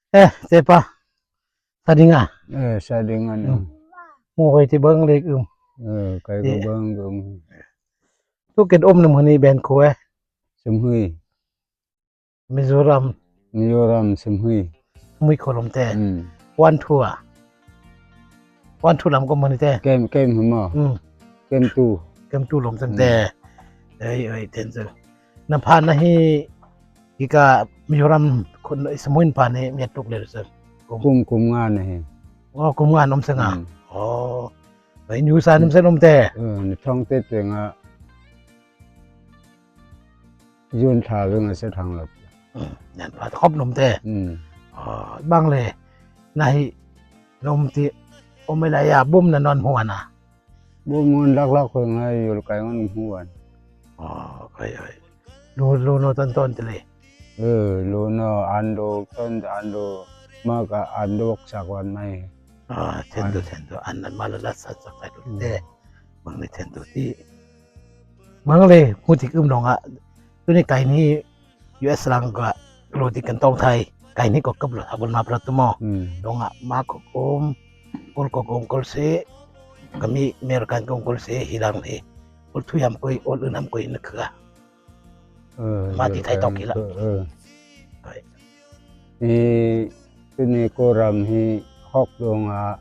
Eh, tepa. Sadinga. Eh, sadinga no. Mu hoi ti bang lek um. Eh, kai ko bang um. Tu ket om nam honi ben ko eh. Sumhui. Mizoram. Mizoram Sumhui. Mui kholom te. One two ah. One two lam ko mani te. Kem kem huma. Kem tu. Kem tu lom cang te. Ei ei ten chu. Na phan na hi hika Mizoram khun samuin pa ne miat tuk le sir. Kum kum nga na hi. Oh kum nga nom sanga. Oh. Bai new sa nim sen om te. Eh ni thong te te nga yun tha ve nga se thang lo. Nan pa khop nom te. Oh bang le na hi nom ti om la ya bum na non huana. Bum ngon lak lak ko nga yul kai ngon huan. Oh kai ai. Lu lu no ton ton te le. Eh lu no ando ton ando ma ka ando sakwan mai. Ah then tu then tu an nan ma la la sa sa kai tu te. Bang le then tu ti. Bang le mu tik um dong a tu ni kai ni US lang ka lo ti kan tong thai kai ni ko kap lo habol ma pra tu mo. Dong a ma ko om kol ko om kol se kami American kong kol se hilang he ol thu yam koi ol unam koi na khga ma ti thai tok ila. Hi tuni Kawlram hi hok dong ah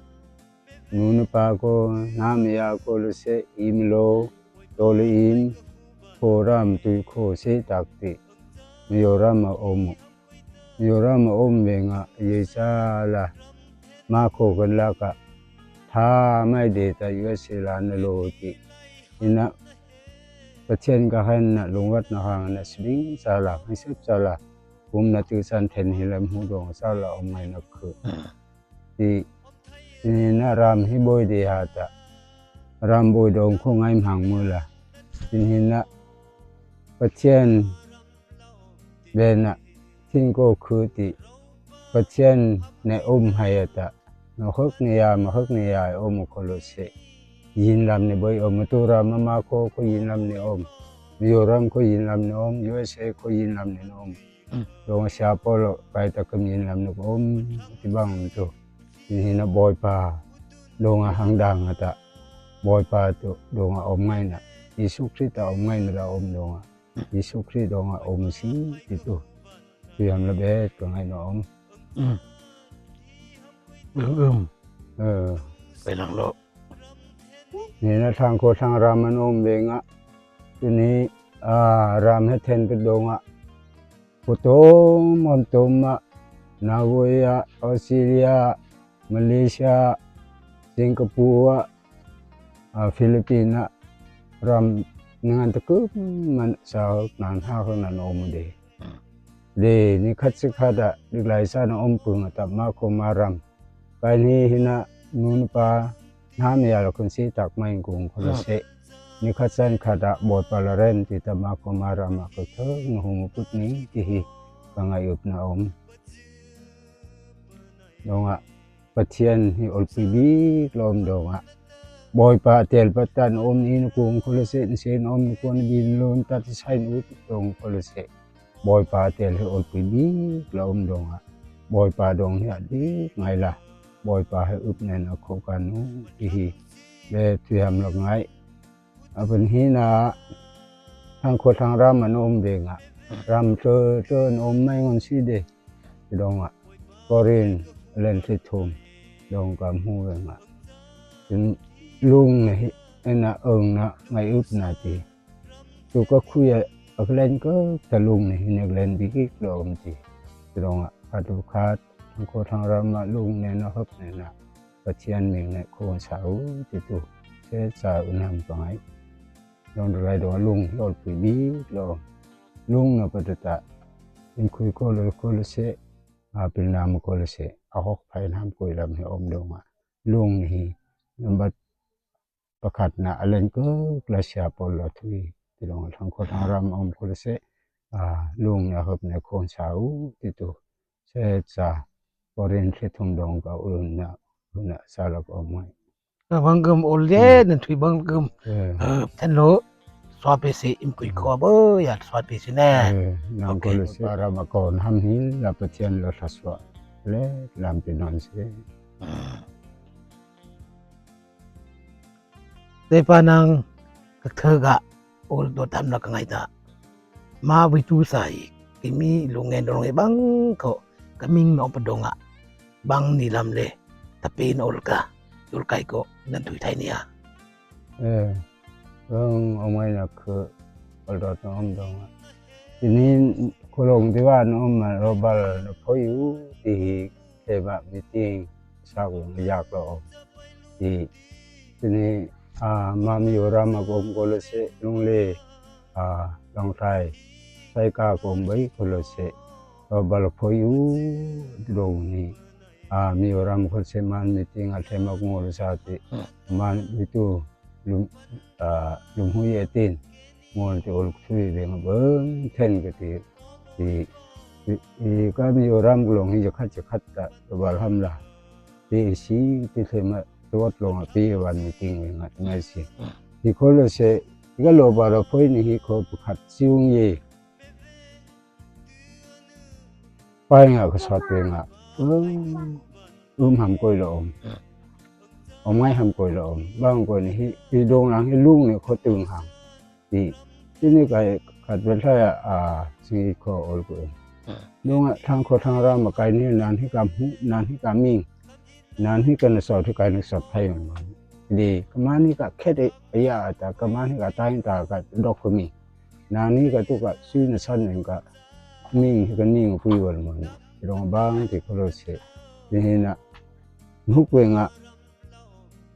nu na pa ko nam ya ko le se im lo to le im Kawlram tui kho se tak ti Mizoram a om Mizoram a um ve nga ye cha la ma kho kan la ka tha mai de ta USA la na lo ti ina Pathian ka hen na lungrat na hang na sibing cha la ngai sep cha la kum na tu san then hi lam hu dong sa la om ngai na khu ti ni na ram hi boi de ha ta ram boi dong kho ngai mang mu la tin hi na Pathian Ven ah thingko khu ti Pathian ne um hai ata ma khok ni ya ma khok ni ya om ko lo se yin lam ni boi om tu ram ma ko ko yin lam ni om Mizoram ko yin lam ni om USA ko yin lam ni om dong sia polo kai ta kam yin lam ni om ti bang tu ni na boy pa dong a hang dang ata boy pa tu dong a om ngai na Jesu Christ a om ngai na om dong a Jesuh Khrih dawng ah um si ti tu tuyam la bet ka ngai na um. Um. Eh. Pe lang lo. Ni na thang ko thang ram an um ve nga. Tuni a ram he then pe dong ah putom on tom ah Norway ah Australia Malaysia Singapore ah Philippines ah ram ngan takup man sa nan ha ko nan om de de ni khat si khat ah diglai sa na om pung ta ma ko ma ram kai ni hina nun pa nam ya lo kun si tak mai kung ko se ni khat san khat ah bot pa la ren ti ta ma ko ma ram ko tho nu hu put ni ti hi ka ngai up na om dong ah Pathian hi olpi bik lawm dawng ah Bawipa tel patan om ni na kung kholo se sen om na kuan bin lon tat sain ut dong kholo se Bawipa tel hi olpi bik lawm dawng ah Bawipa dong hi dik ngai la Bawipa he up nen a kho kanu ti hi le thuiam lak ngai Avan hi na thang kho thang ram an om ve nga ram tơ tơ an om mai ngon si de dong ah korin len thi thum dong kam hu ve nga cun lung na hi na eng na ngai up na ti tu ka khui a len ko ta lung ni hi nek len bi ki lo om ti dong ah khat khat thang kho thang ram ah lung ne na hop ne na Pathian ming ne kho sa u ti tu se sa unam pa ngai lon rai do lung lol pui bi lo lung na patata in khui ko lo ko lo se a pil nam ko lo se a hok phai nam koi lam he om do nga lung hi number pakhat na alen ko glacia pol lo thui ti long thang ko thang ram om ko lo se a lung na hop ne khon sa u ti tu Se ca Korin thli thum dong ka ulun na huna salak om ngai. Bang gum ol le nan thui bang gum then lo swa pe se im kui kho bo ya swa pe se na. Nang ko le se para ma kon ham hin la pathian lo thaswa. Le lam ti non si. Tepa nang ka thơ ga ol do tam na ka ngai ta. Ma vi tu sai kimi lungen dong e bang ko kaming no padonga bang ni lam le tapin ol ka ul kai ko nan thui thai nia. Eh, bang omai na khu ol do to om dong. Tinin kulong diwan om ma robal na phoyu ti te ba meeting sak yak lo om. Ti tini a mami ram a kom ko le se lungle a longthai sai ka kom bai ko le se robal phoyu dong ni a mi ram khol se man meeting a thema ngol sa ti man bitu lum a lum hui etin ngol ti ol thui ve nga bang then ka ti ti i ka mi ram glong hi jakhat jakhat ta bal ham la ti si ti thema tuat long a pi wan meeting ve nga ngai si hi khol se ga lo ba ro phoi ni hi kho khat siung ye Pai nga ka sat ve nga um ham koi lo om om ngai ham koi lo om bang ko ni hi i dong lang hi lung ne kho tung hang ti ti ni kai khat vel thai a si kho ol ko dong a thang kho thang ra ma kai ni nan hi ka mu nan hi ka ming nan hi kan so thi kai ni sot thai man di kamani ka khet e ya ta kamani ka tai ta ka dok ko mi Nani ka tu ka sui na san ning ka ming hi ka ning pui wal mon rong bang ti kholo se ni na nuk we nga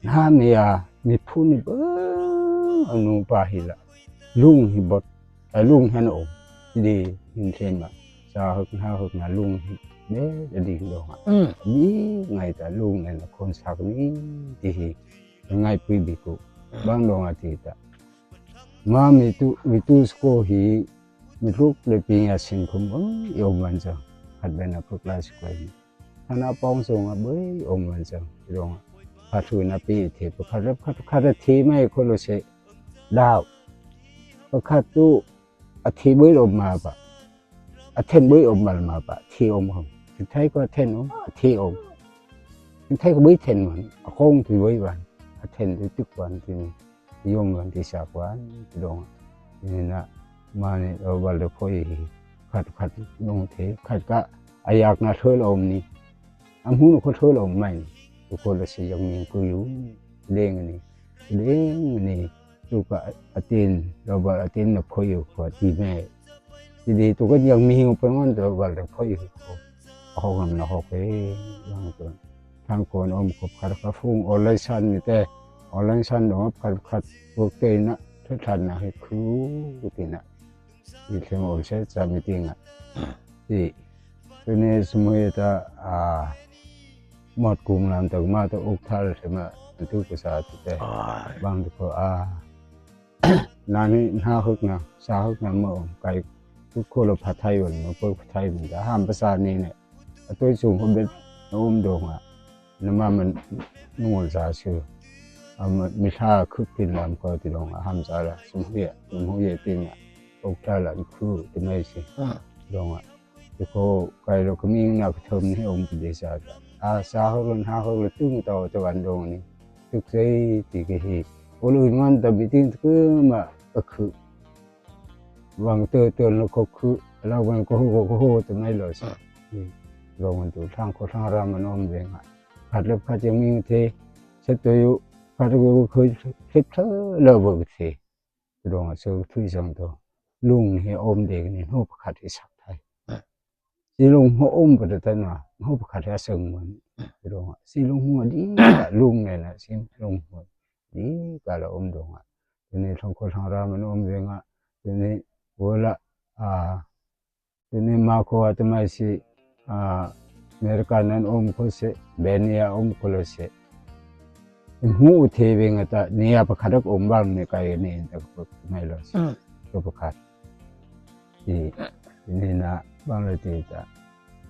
na me ya mi phu ni ba anu pa hi la lung hi bot a lung han om di hin then ma sa huk na huk na lung hi ne di do nga ni ngai ta lung ne na khon sak ni ti hi ngai pui bi ku bang do nga ti ta Ma mitu sko hi mitluk le pi nga sin khum oi om wan chang khat ben a phuk lai sko hi thana pong song a boi om wan chang rong kha thu na pi the pakhat rap khat khat thi mai kho lo se daw pakhat tu a thi boi om ma ba a then boi om mal ma ba thi om hom thai ko then om thi om thai ko boi then man a khong thi boi wan a then tu tuk wan ti ni yom wan ti sa kwan ti dong ni na ma ni o wal de phoi khat khat nong the khat ka ayak na thol om ni am hu ko thol om mai tu ko la si yang ni ku yu leng ni leng ni tu ka atin ro wal atin na phoi ko ti me ti di tu ka yang mi hu pa ngon ro wal de phoi ko ho ngam na ho ke yang tu thang kon om ko khar ka fung online san ni te online san dong khat khat work te na thu than na he khu ti na i thleng ol se cha meeting a ti tu ne sumui ta a mot kum lam tak ma ta uk thal thema tu ko sa ti te bang ko a na ni na huk na sa huk na mo kai ku ko lo pha thai won mo ko thai mun da ham pa sa ni ne atoi chung ho bet um dong a nama man ngol za su mi tha khut tin lam ko ti dong a ham za la sum hu ye sum hu ye tin a ok tha la khu ti mai si dong a ti ko kai lo kami na ka thom ni om ti de sa ta a sa ho lon ha ho lo tung to to an dong ni tuk sei ti ke hi olu ngan ta bi tin ku ma ka khu wang te te lo ko khu la wang ko ho ko ho te mai lo si lo man tu thang ko thang ra man om ve nga khat le khat yang ming the se to yu khat ko ko khit tha lo bo the rong a so thui song to lung he om de ni ho khat hi sak thai si lung ho om pa ta na ho khat ha seng man rong si lung ho di lung ne na sim lung ho di ka la om dong a tuni thongkho thangra man om ve nga tuni wala a tuni ma ko atamai si a America nan om kho se Benia om kho lo se mu the ve nga ta nia pakhat ak om bang ne kai ne ta ko mai lo se to pakhat ti ni na bang le ti ta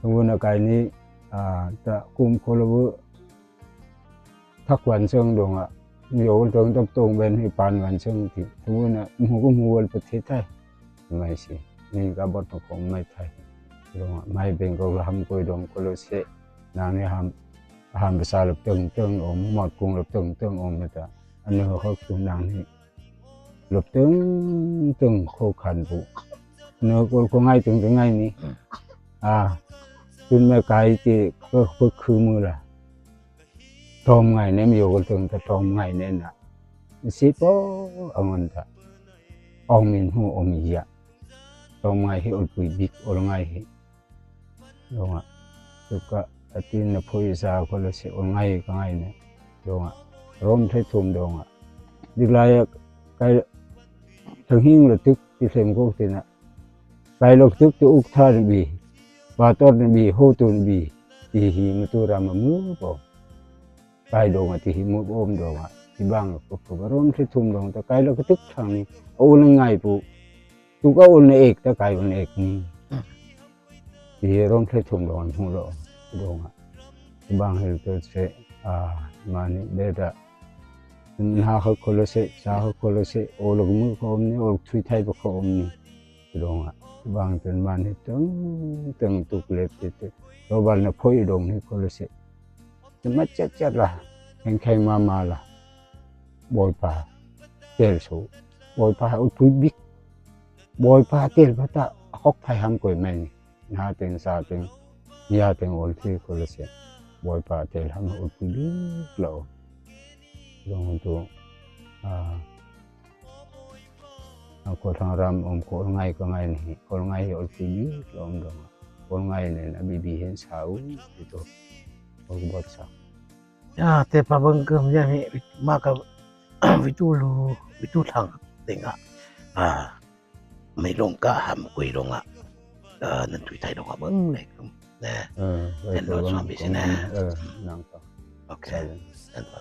tunguna kai ni a ta kum kho lo thak wan chang dong ah mio tong tok tong ben hi pan wan chang ti tu na mu ko mu wal pathe thai mai si ni ka bot ko mai thai dong mai beng ko ham koi dong ko lo se Nang nih ham ham basa lop teng teng om mot kung lop teng teng om ta anu ho tu nang nih lop teng teng kho khan bu no ko ko ngai teng teng ngai ni a tun ma kai ti ko ko khu mu la tom ngai nem yo ko teng ta tom ngai ne na si po angon ta ong min hu om ya tom ngai hi ol pui bik ol ngai hi Lawngah cuka atin na phaisa kho le si ol ngai ka ngai ne lawngah rom thei thum dawngah diklai ah kai thanghing le tuk ti hlem ko tina kai lok tuk tu uk tha ni bi pa tor ni bi ho tu ni bi ti hi mu tu ram mu ko kai dawngah ti hi mu om dawngah ti bang ko ko rom thei thum dawng ta kai lok tuk thang ni o ngai pu Tu ka ul na ek ta kai un ek ni. Ti rom thlei thum dong an hmu lo dong ah. Bang hel to se a ma ni beta na kha kholo se sa kha kholo se o log mu kho om ni o thui thai ba kho om ni dong ah. Bang ten ma ni teng teng tuk le te te lo bal na phoi dong ni kholo se. Ma chat chat la heng kheng ma ma la Bawipa tel su Bawipa u pui bik Bawipa tel ba ta hok phai ham koi mai ni na teng sa teng nia teng ol thi ko le se Bawipa tel ham u pui bik lo dong tu a ko thang ram om ko ngai ko ngai ni ko ngai ol pui bik lo om dong ko ngai ne na bi bi hen sa u ti to ko bot sa Ya te pa bang kum ya mi ma ka vitu lu vitu thang ding ah mei long ka ham kui long ah nan tui thai long ah bang le kum ne Eh, en lo chuan bi si ne Eh, nang pa. Okay. En lo.